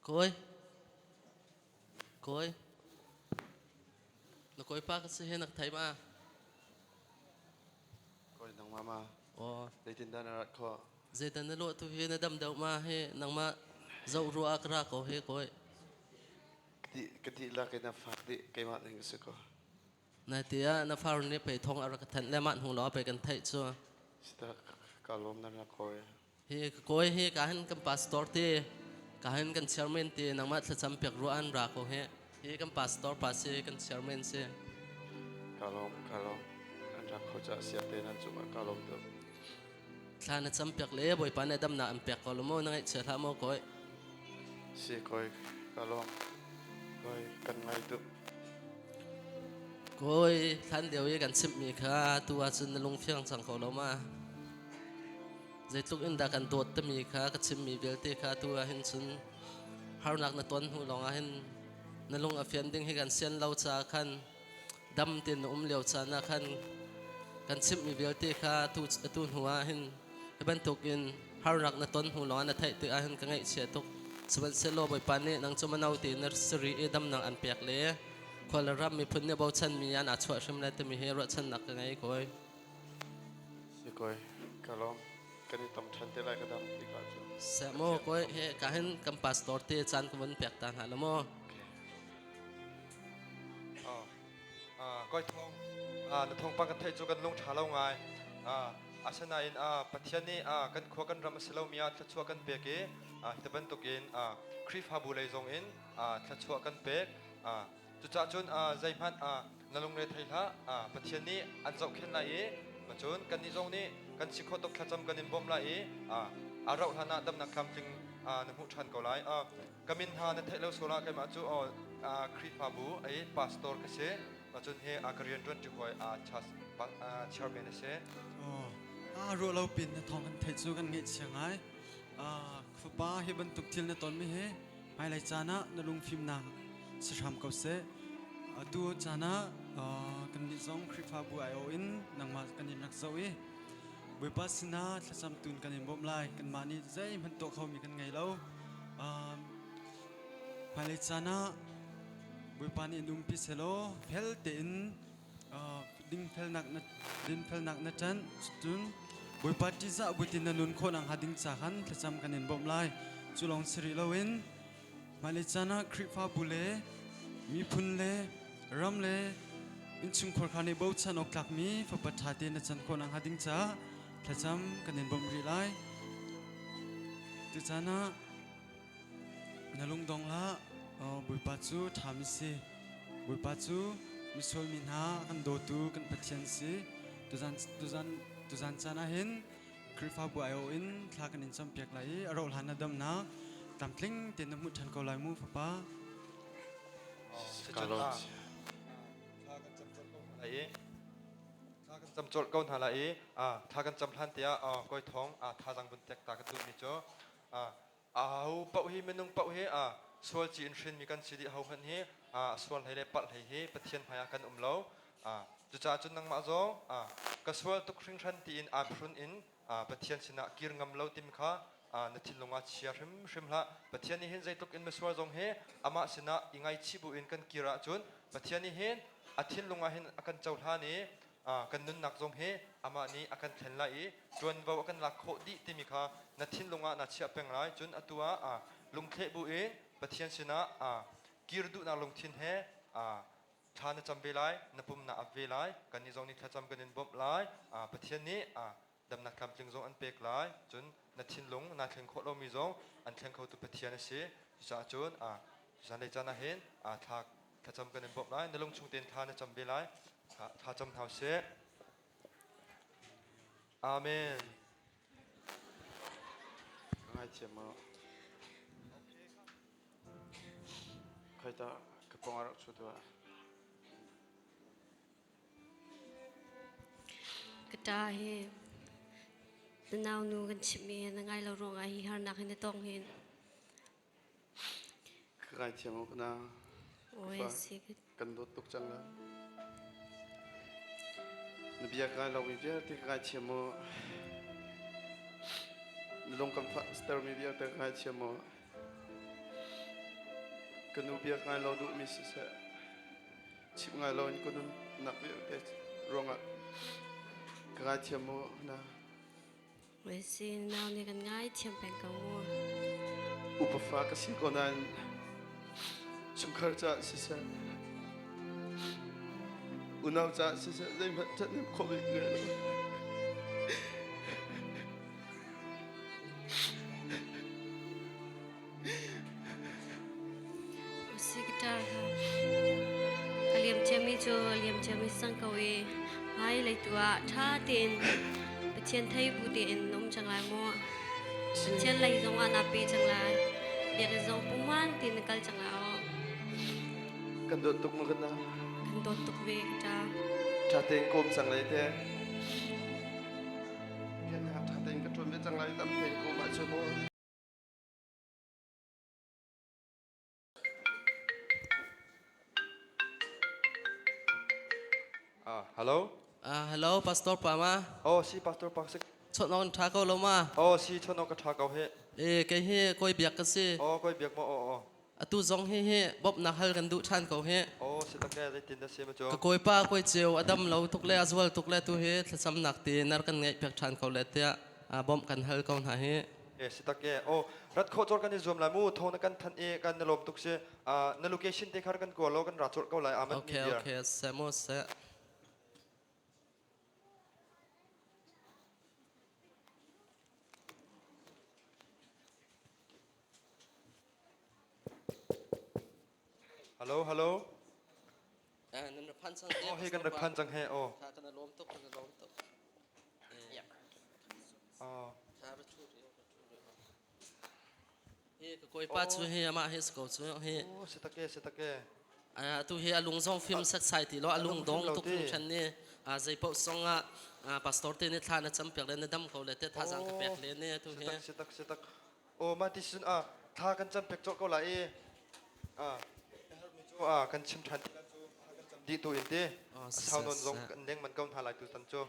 Kawi, kawi, na kawipa ka si he na ka thei ma? Kawi nangmah ma? Aw. Zeitindah na rat khawh? Zeitan na lawh tu hi na dam deuh ma hi nangmah zoh ruah ah ka ra ko he kawi. Ka dihlak in a fak dih keimah ning ka si ko. Na tiah na far nih pei thong a rak ka thanh le mah hnu lawng pei kan theih cu. Sita ka lawm na ra kawi. Hi ka kawi hi ka hin kan pastor te ka hin kan chairman te nangmah thlacam piak ruah an ra ko hi. Hi kan pastor pa si kan chairman si. Ka lawm ka lawm an rak kho ca sia te nan cungah ka lawm tuk. Thla na cam piak le Bawipa nih damnak an pek ko lo maw na ngaihchia hlah maw kawi? Si kawi ka lawm kawi kan ngai tuk. Kawi hlan lio i kan chimhmi kha tu ahcun na lung fiang cang ko lo ma? Zeitluk in dah kan dawt timi kha ka chimmi vialte kha tu ah hin cun harnak na ton hnu lawng ah hin na lung a fian ding hi kan sian lo caah khan dam tein na um lio caan ah khan kan chimhmi vialte kha tu atu hnu ah hin hi bantukin harnak na ton hnu lawng ah na theih tik ah hin ka ngaihchia tuk. Sihmanhsehlaw Bawipa nih nang cu mano tein na siri i damnak an pek le khual le ram miphun nih bochanmi an aa chuah hrim lai timi hi ruahchannak ka ngei kawi. Si kawi, ka lawm. Kan i tong ṭhan te lai ka dam ti ka cun. Seh maw kawi, he ka hin kan pastor te caan ka vun pek ta hna la maw? Kawi Thawng, na thawngpang kan theih cu kan lung ṭha lo ngai. Asinain Pathian nih kan khua kan ram a si lomi ah thluachuah kan pek i hi bantukin Khrihfabu lei zong in thluachuah kan pek. Cucaah cun zeihmanh na lungre thei hlah. Pathian nih an zohkhenh lai i cun kannih zong nih kan si khawh tuk thlacam kan in bawmh lai i a rauh hlan ah damnak tlamtling na hmuh ṭhan ko lai. Ka min hna na theih lo sual ah keimah cu Khrihfabu i pastor ka si. Cun hi ka rian ṭuanṭi hawi chairman a si. Ruah lo pin na thawng kan theih cu kan ngaihchia ngai. Fapa hi bantuk thil na tonmi hi Hmailei caan ah na lungfimnak si hram ko seh. Atu caan ah kannih zong Khrihfabu aiawh in nangmah kan in rak zoh i Bawipa sinah thlacam tun kan in bawmh lai. Kanmah nih zeihmanh tuah khomi kan ngei lo. Hmailei caan ah Bawipa nih in umpi sehlaw fel tein Dinfelnak na ṭanh cun Bawipa ṭihzah butin na nun khawh nakhnga ding ca khan thlacam kan in bawmh lai. Cu lawng si rih loin hmailei caan ah Khrihfabu le miphun le ram le innchungkhar kha nih bochan awk tlakmi fapa ṭha te na can khawh nakhnga ding caah thlacam kan in bawmh rih lai. Tucaan ah Na lungdong hlah, Bawipa cu ṭhami si. Bawipa cu misual mi hna a kan dawtu kan Pathian si. Tuzan, tuzan, tuzan caan ah hin Khrihfabu aiawh in thla kan in campiak lai i a rauh hlan na damnak tlamtling tein na hmuh ṭhan ko lai mu fapa. Thla kan cam colh ko hna lai i thla kan cam colh ko hna lai i thla kan cam hlan tiah kawi thawng thazaang vun tek ta ka duhmi cu Aho paoh hi minung paoh hi sual ci in hrinmi kan si dih ho hmanh hi sual hlei le palh hlei hi Pathian hmaiah kan um lo. Cucaah cun nangmah zong ka sual tuk hringhran tiin aa phrun in Pathian sinah kir ngam lo tim kha Na thinlung ah chia hrimhrim hlah. Pathian nih hin zeitluk in misual zong hi amah sinah i ngaihchih buin kan kir ahcun Pathian nih hin a thinlung ah hin a kan cohlan i kan nunnak zong hi amah nih a kan thlen lai i ṭuanvo a kan lak khawh dih timi kha na thinlung ah naa chiah peng lai. Cun atu ah lungthleh buin Pathian sinah kir duhnak lungthin he thla na cam ve lai, na pum na ap ve lai, kannih zong nih thlacam kan in bawmh lai. Pathian nih damnak tlamtling zong an pek lai. Cun na thinlung naa thleng khawh lomi zong an thleng khotu Pathian a si. Cucaah cun zanlei caan ah hin thla thlacam kan in bawmh lai. Na lungchung tein thla na cam ve lai. Thla cam hna usih. Amen. Ka ngaithiam mu. Khoi ta ka pong a rak chu tuah. Ka ṭa hi na naunu kan chimhmi na ngai lo ruangah hi harnak hi na tong hin. Ka ngaithiam u na. Oi si Kan dawt tuk cang la. Na bia ka ngai lomi vialte ka ngaithiam mu. Na lung kan fahter mi vialte ka ngaithiam mu. Ka nu bia ka ngai lo duhmi siseh. Chimh ngai loin ka nunnak vialte ruangah ka ngaithiam mu na. Si nau nih kan ngaithiam peng ko mu. Upa fa ka si ko nain chungkhar caah siseh unau caah siseh zeihmanh ṭhathnem khawh ve ngai lo. Si guitar kha a liam ciami cu a liam ciami sang ko i hmai lei tu ah ṭha tein Pathian thei bu tein na um cang lai maw? Pathian lei zong ah naa pe cang lai. Biakinn zong pungman tein na kal cang lai aw. Kan dawt tuk mu kan na. Kan dawt tuk ve ka ṭa. Ṭha tein kawm cang lai te. Rian ṭha tein ka ṭuan ve cang lai tam tein kawm ahcun maw. Ah, hello. Ah, hello, Pastor pa ma. Oh, si Pastor pa si. Chawt na tha ko lo ma? Oh, si chawt ka tha ko he. Eh, kei hi koi biak ka si. Oh, koi biak mo oh oh. Atu zong hi hi bop nak hal kan duh than ko he. Oh, si tak ke zeitin na si ma chu. Ka koi pa koi cheu adam lo tuk le azwal tuk le tu hi thlacam nak ti nar kan ngai pek than ko le tia bom kan hal ko hna hi. E si tak e. Oh, rat kho chor kan i zuam lai mu thong na kan than i kan na lom tuk si. Na location te khar kan ko lo kan ra chor ko lai amat Okay, okay, se mo se. Hello, hello. Nan rak phan cang Oh, hi kan rak phan cang he. Oh. Kha kan lawm tuk, kan lawm tuk. Oh. Kha ra thu ri, ra thu ri. Hi ka koi pa chu hi ama hi ko chu hi. Oh, si take, si take. Tu hi alung zong film set sai ti lo alung dong tuk hung than ni zei paoh song ah pastor te ni thla na cam piak le na dam ko le te tha zang ka pek le ne tu hi. Si tak, si tak. Oh, ma ti sun a thla kan cam pek cawk ko lai i. Ah, herhmi cu ah kan chim ṭhan ti lai cu thla kan cam dih tu in ti. Sau nawn zong kan leng man ko hna lai tu tan cu.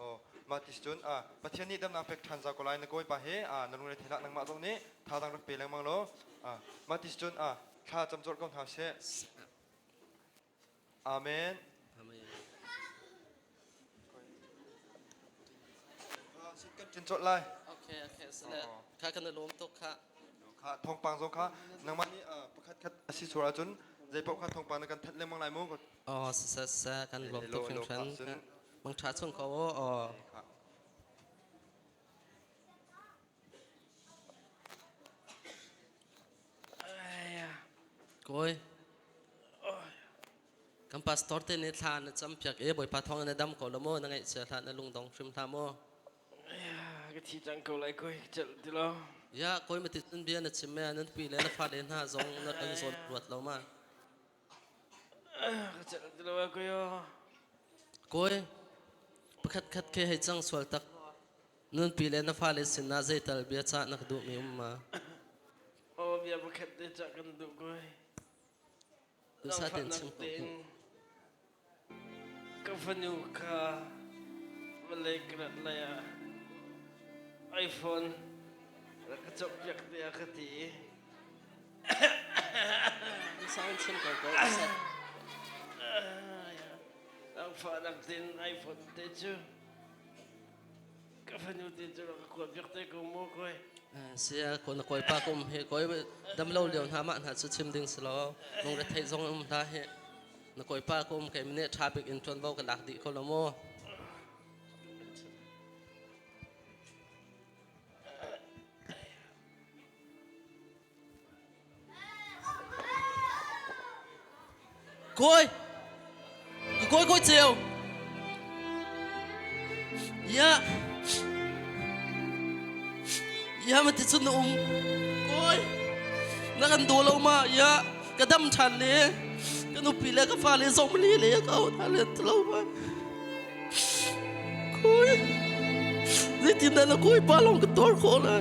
Oh, mah ti cun ah Pathian nih damnak pek ṭhan zau ko lai na kawipa he ah na lungre thei hlah nangmah zong nih thazaang rak pe lengmang law ah mah ti cun ah thla cam cawlh ko hna seh. Amen. Amen. Kan ṭin cawlh lai. Okay, okay. Sale kha kan lawm tuk kha. Kha thawngpang zong kha nangmah nih pakhat khat a si sual ahcun zei paoh kha thawngpang na kan thanh lengmang lai mu. Oh, sa sa kan lawm tuk hringhran. Mang ṭha chung ko aw. Kawi. Kan pastor te nih thla na cam piak e Bawipa thawng na dam ko lo maw na ngaihchia hlah na lungdong hrim hlah maw? Ka thi cang ko lai koi ka celh ti lo. Ya koi ma ti cun bia na chim me nan pi le na fa le hna zong na kan zawn ruat lo ma? Ka celh ti lo koi o. Koi pakhat khat ke hei cang sual tak nun pi le na fale sin ah zeital bia cah na ka duh mi um ma? Oh bia pakhat te cah kan duh koi. Duhsah tein chim ko. Ka fanu kha vawlei ka rat lai ah iPhone Rak ka cawk piak tiah ka ti i. Sound chim ko ko. Langfahnak tein iPhone te cu ka fanu te cu rak ka kuat piak te ko mu koi. Sia ko na koi pa kum he koi dam lo lio hna mah hna cu chim ding si lo lungre theih zong um hla he na koi pa kum ke mine tha bik in tuan bo ka lak dih ko lo mu. Koi! Koi koi ceu! Ya! Ya ma ti cun na um. Koi! Na kan daw lo ma? Ya! Ka dam ṭhan le ka nupi le ka fale zong li le ka au hna le ti lo ma. Koi! Zeitindah na kawi pa lawng ka tuar khawh lai?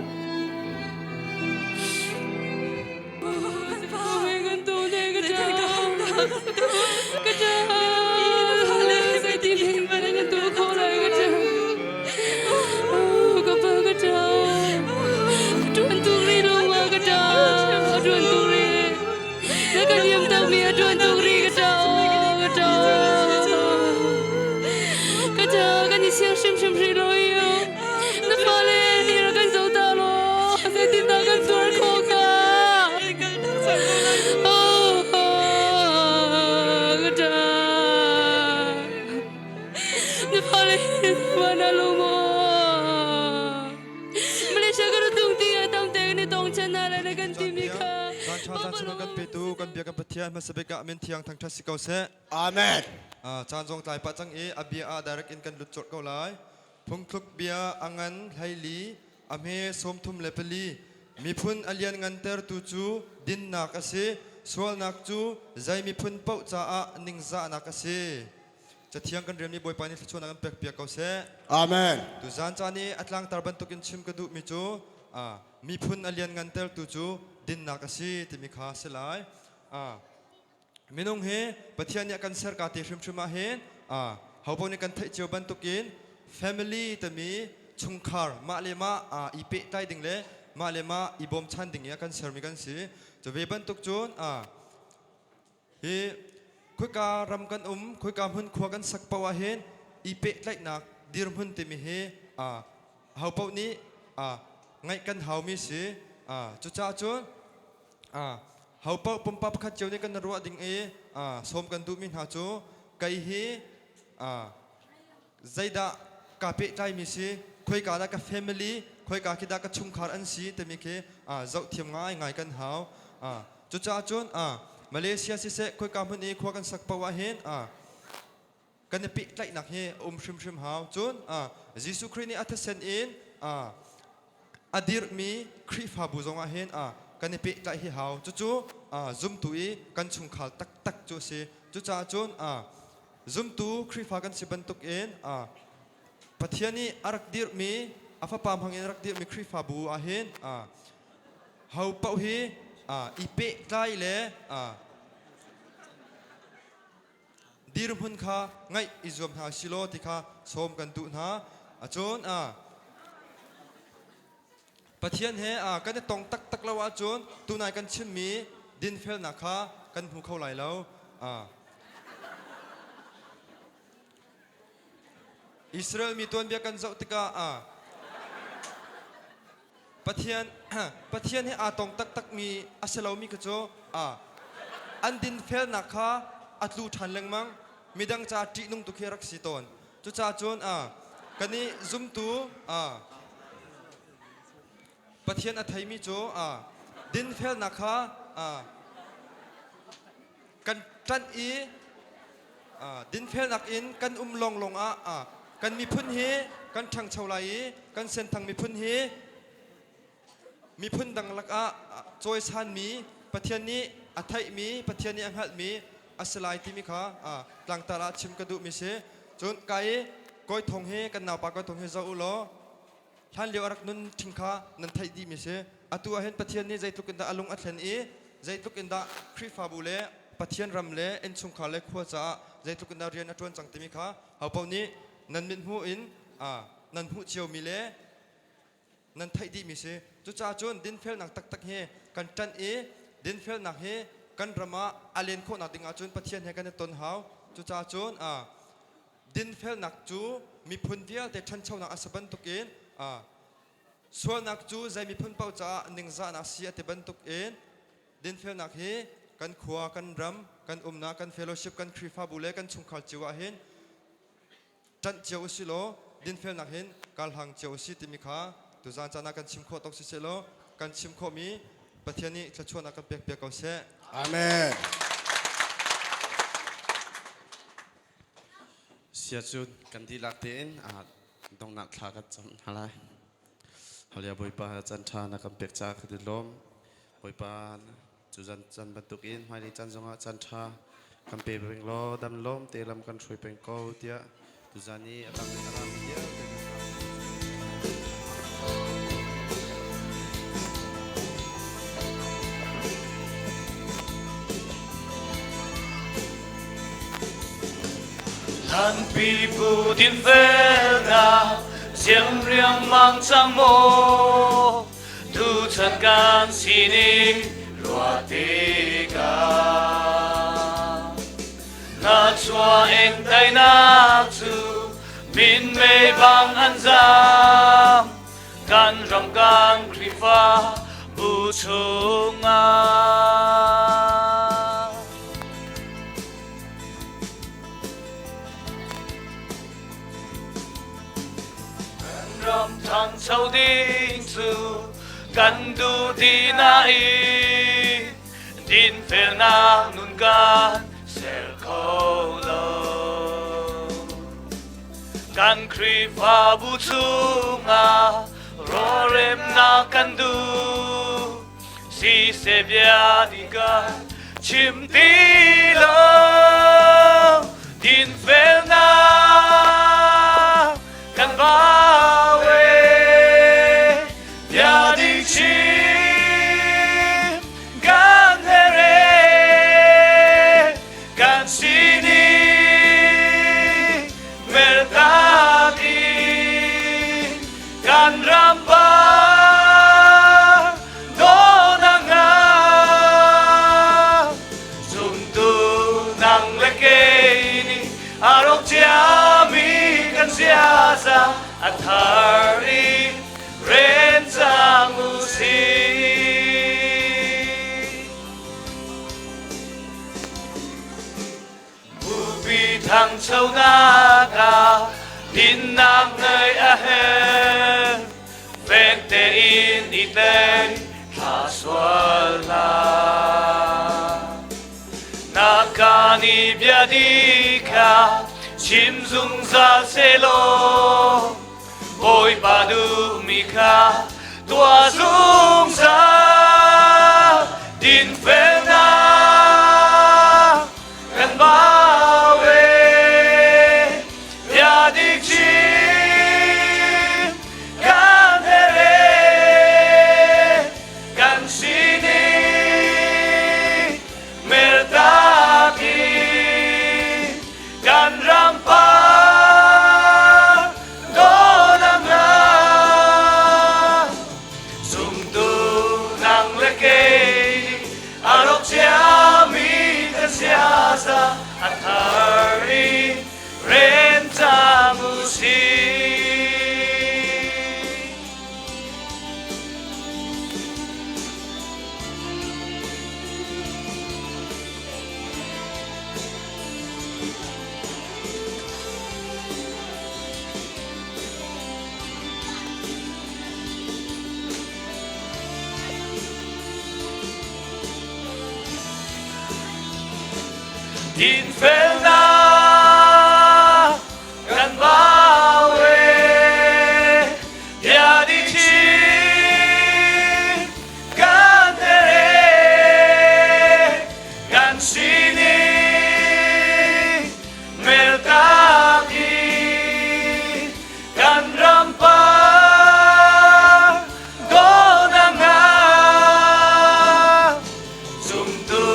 Kan i siang hrimhrim rih lo i na fale hi rak kan zoh ta law zeitindah kan tuar khawh hnga? Ka ṭa. Na fale hi mana lo maw? Malaysia ka rak tung ti ah tam tein i tong chan hna lai na kan timi kha. Caan ṭha caan chung kan petu kan bia kan Pathian hmasa bik ah min thiang thangṭhat si ko seh. Amen. Caan zong tlai pah cang i a bia ah direct in kan lut colh ko lai. Phungthluk bia a ngan 14, a hme 34. Miphun a lianngantertu cu dinnak a si, sualnak cu zei miphun paoh caah ningzahnak a si. Cathiang kan rianmi Bawipa nih thluachuahnak an pekpiak ko seh. Amen. Tuzaan caan i a tlangtar bantukin chim ka duhmi cu miphun a lianngantertu cu dinnak a si timi kha a si lai. Minung hi Pathian nih a kan ser ka ti hrimhrim ah hin hopaoh nih kan theih cio bantukin family timi chungkhar mah le mah i pehtlai ding le mah le mah i bawmchan ding i a kan sermi kan si. Cu ve bantuk cun hi khoika ram kan um, khoika hmun khua kan sak paoh ah hin i pehtlaihnak dirhmun timi hi hopaoh nih ngaih kan haumi si. Cucaah cun Ho paoh pumpak pakhat cio nih kan ruah ding i sawm kan duhmi hna cu kei hi zeidah kaa pehtlaimi si, khoika dah ka family, khoika khi dah ka chungkhar an si timi khi zohthiam ngaingai kan hau. Cucaah cun Malaysia siseh khoika hmun i khua kan sak paoh ah hin kan i pehtlaihnak hi a um hrimhrim hau. Cun Jesuh Khrih nih a thisen in a dirhmi Khrihfabu zongah hin kan i pehtlaih hi hau. Cucu zumtu i kan chungkhar taktak cu a si. Cucaah cun zumtu Khrihfa kan si bantukin Pathian nih a rak dirhmi a fapa hmangin a rak dirhmi Khrihfabu ah hin ho paoh hi i pehtlai le dirhmun kha ngaih i zuam hna si law ti kha sawm kan duh hna. Cun Pathian he kan i tong taktak lo ahcun tunai kan chimmi dinfelnak kha kan hmu kho lai lo. Israel mi tuanbia kan zoh tikah Pathian Pathian he aa tong taktakmi a si lomi kha cu an dinfelnak kha a tlu ṭhan lengmang. Midang caah ṭihnung tu khi a rak si tawn. Cucaah cun kan i zumtu Pathian a theimi cu dinfelnak kha kan ṭanh i dinfelnak in kan um lawnglawng ah kan miphun hi kan ṭhangcho lai i kan senthang miphun hi miphun dang lakah cawisanmi Pathian nih a theihmi Pathian nih a hngalhmi a si lai timi kha tlangtar ah chim ka duhmi si. Cun ka i kawi thong hi kan naupa kawi thong hi zoh u law hlanlio a rak nun ṭhing kha nan theih dihmi si. Atu ah hin Pathian nih zeitluk in dah a lung a thlen i zeitluk in dah Khrihfabu le Pathian ram le innchungkhar le khua caah zeitluk in dah rian a ṭuan cang timi kha hopaoh nih nan mithmuh in nan hmuh ciomi le nan theih dihmi si. Cucaah cun dinfelnak taktak hi kan ṭanh i dinfelnak hi kan ram ah a len khawhnak ding ahcun Pathian he kan i ton hau. Cucaah cun dinfelnak cu miphun vialte ṭhanchonak a si bantukin sualnak cu zei miphun paoh caah ningzahnak si a ti bantukin dinfelnak hi kan khua, kan ram, kan umnak, kan fellowship, kan Khrihfabu le kan chungkhar cio ah hin ṭanh cio usih law dinfelnak hin karhlang cio usih timi kha tuzaan caan ah kan chim khawh tawk siseh law kan chim khawhmi Pathian nih thluachuahnak kan pek piak ko seh. Amen. Sia cun kan dihlak tein donghnak thla kan cam hna lai. Hallelujah Bawipa caan ṭha na kan pek caah kan i lawm. Bawipa cu zan can bantukin hmailei caan zongah caan ṭha kan pe peng law dam lawm te lam kan hruai peng ko tiah tuzan i a tang in a rami vialte Hlan pipu din felnak siang riangmang cang maw Tuchan kan sining ruah tikah na chua eng tainak cu minmei bang an zam kan ram kan Khrihfa bu chungah. Ram ṭhangcho ding cu kan duh ti nain dinfelnak nun kan ser kho lo. Kan Khrihfabu chungah rawlremnak kan duh, siseh bia di kan chim ti lo. Dinfelnak kan bau e, bia dik chim kan her e, kan sining mertak in kan ram pa dawnak nga zumtu nang le kei nih a rawk ciami kan ziaza a thar in ren cang u sih. Bupi thangchonak ah dinnak ngei a herh. Fek tein i tleng thla sual hlah. Na ka nih bia dik kha chim zungzal sehlaw Bawipa duhmi kha tuah zungzal dinfelnak kan bau e bia dik chim kan herh e kan sining mertak in kan ram par dawlam nga zumtu nang le kei nih a rawk ciami kan siasa a thar in rem cang u sih. Dinfelnak kan bau e, bia di chin kan here kan sining mertak i kan ram par dawnak nga zumtu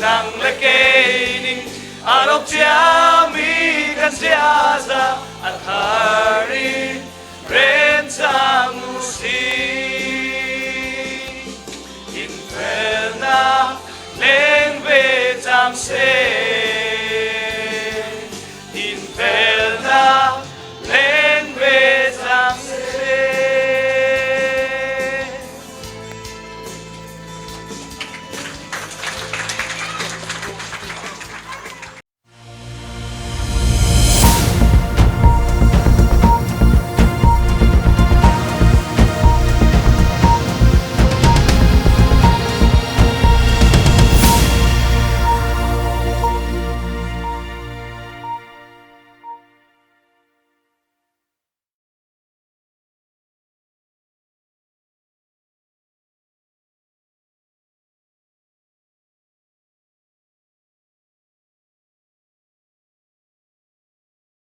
nang le kei nih a rawk cia. Rel.